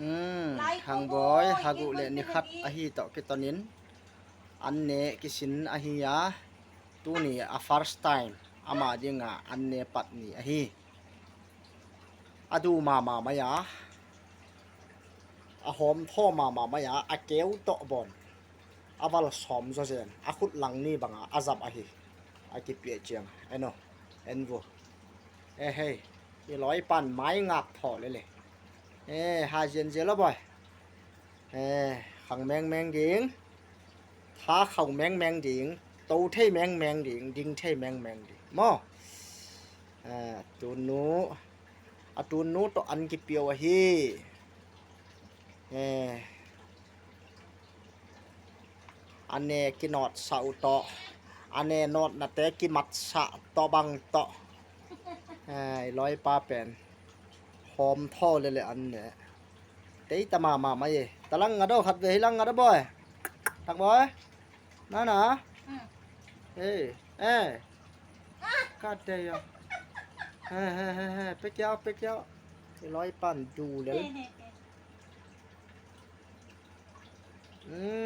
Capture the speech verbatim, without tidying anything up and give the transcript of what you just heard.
Hmm, Hangboi, hagu le nikhat ahi toh kitonin. An ne kisin ahi a. Tuni a first time. Ama dinga an ne pat ni ahi. Adu mama maya. Ahom tho mama maya. Akeu toh bon. Aval som jo jen. Akhut lang ni banga. Ajap ahi. Akipia chiang. Eno. Envo. Eh, hei. Iloi pan mai ngap tho lele. Eh, ha jen je lo boi. Eh, khang meng meng ding. Tha khau meng meng ding. Tou thei meng meng ding. Ding thei meng meng ding. Mo. Eh, tunu. Atunu toh an kipiu ahi. Eh. Ane kinot sa u toh. Ane not nate kimat sa toh bang toh. Eh, iloi pa pen. Hom tho lele an ne. Tei ta mama mai e. Talang nga do khat ve hilang nga do boi. Tak boi. Nana. Hey, eh. Ka te yo. He he he he. Pe kya, pe kya. Iloi pan du lele. Hmm.